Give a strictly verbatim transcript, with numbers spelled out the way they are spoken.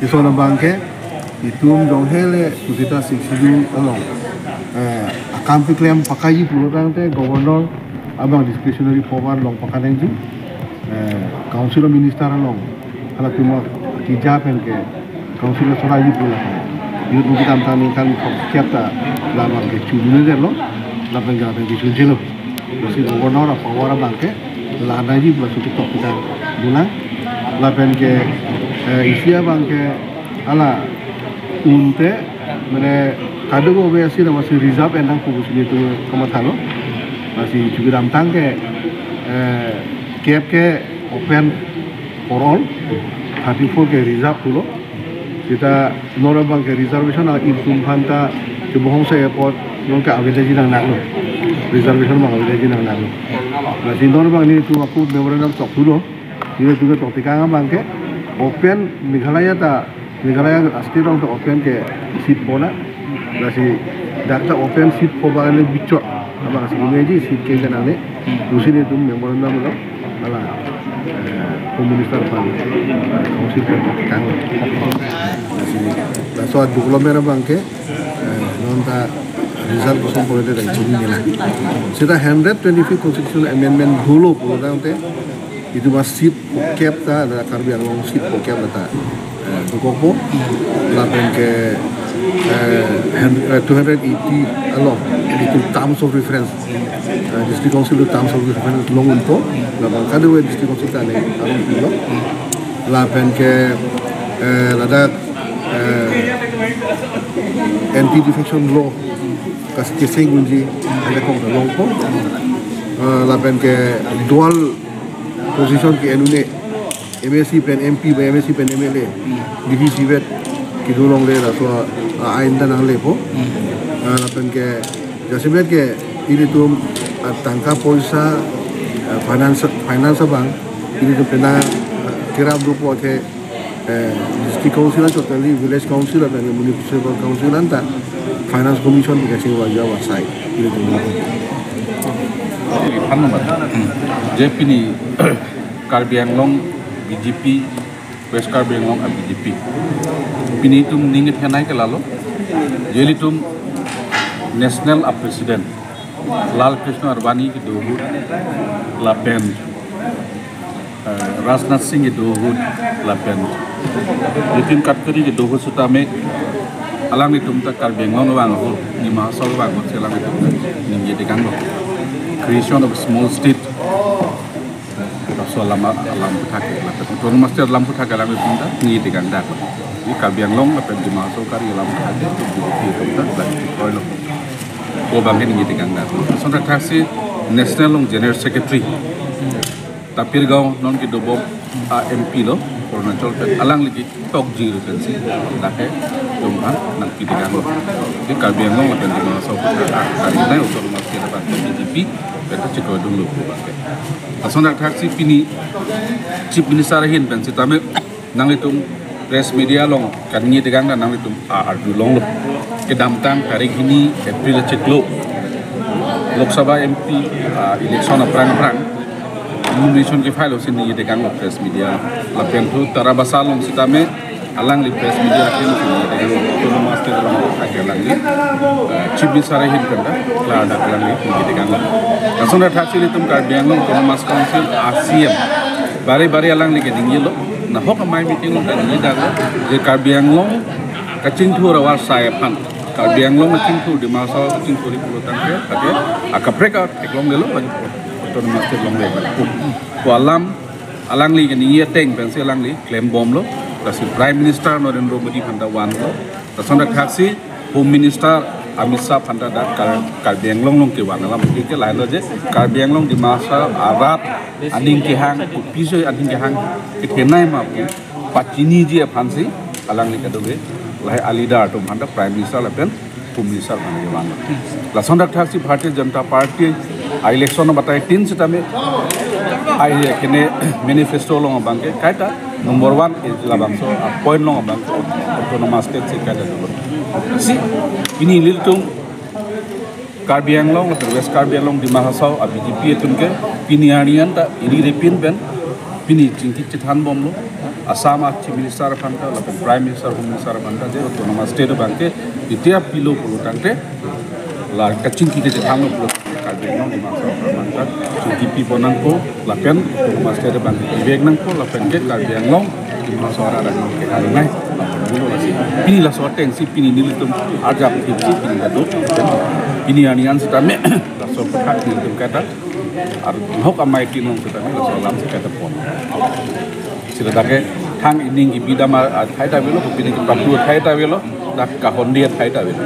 Ison abang ke itum jong hele kusita Sixth Schedule along, eh, akam keklem pakaiji pulo tangte governor abang discretionary power along pakanangji, eh, Council of Minister along hala tuma kija pen ke Council of Soraji pulo ke. Yut mungkin tam tani kan kep ta labang ke chudune lo, lapen ke lapen ke chunjelo. Lasi governor a power abang ke lanangji pulo suki tok kita bulang. Lapen ke, eh, isi abang ke hala unte mane kadokave asi na masi reserve enang fokus gitu kamatha lo. Lasi chuki damtang ke, eh, kep ke open for all, thirty-four ke reserve pulo. Sita non abang ke reservation a intum aphan ta chubohong sa airport non ke available nang nang lo. Reservation abang available nang nang lo. Lasi non abang nelitum ako memorandum sok pulo. Nelitum ke tok tikang abang ke open Meghalaya ta, Meghalaya state along ta open ke seat pona. Lasi dak ta open seat po abang le bichot. Abang si ini aja seat ke kan ale. Lasi nelitum memorandum lo. Hala, eh, Home Minister aphan, eh, Council pen kang. Lasi, laso development abang ke, eh, non ta result kosonpo te dang chini nila. Sita hundred twenty-fifth Constitutional Amendment dolo pulo tangte, itum a seat po kep ta, ada Karbi Anglong seat po kep ta, eh, dokokpo, lapen ke, eh, hand-, eh, two hundred eighty along, itum terms of reference, eh, District Council terms of reference long unpo, lapen kadokave District Council ta ne along pulo, lapen ke, eh, ladak, eh, anti defection law kas keseng unji, ada kong ta longpo, eh, lapen ke dual position ke-en un-e, M A C pen M P ba M A C pen M L A, D C seat kedo longle laso, ah, ain ta nanglepo. Ah, lapen ke jasemet ke ilitum, ah, tangka poisa, ah, finance, finance abang ilitum pena, ah, kerap dopo athe, eh, District Council anchot kali, Village Council lapen Municipal Council anta Finance Commission dikasing waja wasai ilitum. Phan number. Hmm. Je pini Karbi Anglong B J P, West Karbi Anglong a B J P. Pini itum ning kethenei ke lalo. Je ilitum National a President Lal Krishna Advani kedo ahut, lapen, eh, Rajnath Singh kedo ahut, lapen Nitin Gadkari kedo ahut sitame alanglitum ta Karbi Anglong vang ahut, Dima Hasao vang ahut si alanglitum ta ningje tekang lo. Creation of small state. Laso alam, alam aphuthak ke, lapen autonomous state alam aphuthak ke alanglitum ta ningje tekang dak. Di Karbi Anglong lapen Dima Hasao kali alam aphuthak ke itum B J P atum ta lagi kroilo. Ko abang ke ningje tekang dak. Lason thakthaksi National along General Secretary Tapir Gao non kedobom a M P lo, Arunachal pen, alangli ketokji pen si, lake itum aphan nangpi tekang lo. Di Karbi Anglong lapen Dima Hasao aphuthak, ah, kali nai autonomous state aphan B J P pen ta chikroidun lo pu abang ke. Lason thakthaksi pini Chief Minister ahin pen sitame nanglitum press media along kaningje tekang ta nanglitum a arju longlo. Kedamtang tarik hini April achiklo Lok Sabha M P, ah, election aphrang aphrang nomination ke-file si ningje tekang lo press media. Lapen thu Tarabasa along sitame alangli press media ahin si ningje tekang lo. Autonomous state along aphuthak ke alangli, ah, Chief Minister ahin pen ta klardak alangli ningje tekang lo. Lason thakthaksi ilitum Karbi Anglong Autonomous Council a C M bare bare alangli keningjelo. Nahok amei meeting along kaningje daklo, je Karbi Anglong kachingthur avarsai aphan, Karbi Anglong kachingthur, Dima Hasao kachingthur ri pulo tangte, ate akaprek atheklonglelo, bagi autonomous state longle bagi. Ko alam alangli kaningje ateng pensi alangli klembomlo, lasi Prime Minister Narendra Modi aphan ta vanlo, lason thakthaksi Home Minister Amit Shah aphan ta dak Kar-, Karbi Anglong along kevan alam ke lahenlo je Karbi Anglong Dima Hasao arat aning kehang, kopi si aning kehang kethenei ma pu pachiniji aphan si alangli kadokave lahai a-leader atum aphan ta Prime Minister lapen Home Minister aphan kevan. Lason thakthaksi Bharatiya Janata Party a-election abatai tin sitame ai kene manifesto along abang ke kaita number one, eh, labangso a-point along abang ke autonomous state si kaita dolo. Si pini ilitum Karbi Anglong lapen West Karbi Anglong, Dima Hasao a B J P atum ke pini arni an ta iri ripin pen pini chingki chethanbomlo. Assam a Chief Minister aphan ta, lapen Prime Minister, Home Minister aphan ta, je autonomous state abang ke titya pilo pulo tangte, la kachingki kachethanglo pulo tangte, Karbi Anglong Dima Hasao aphan ta chingki pipo nangpo, lapen autonomous state abang ke ivek nangpo, lapen ke Karbi Anglong Dima Hasao arat abang ke arinai, lapen pulo lasi. Pini laso atengsi pini nelitum arjap thipsi pini kaduk, pini arni an sitame laso aphuthak nelitum kata, ar hok amei tinong sitame laso alam si kata pon. Sila dak ke thang ining kebidam athai ta avelo, pini kepatu athai ta avelo, dak kahonde athai ta avelo.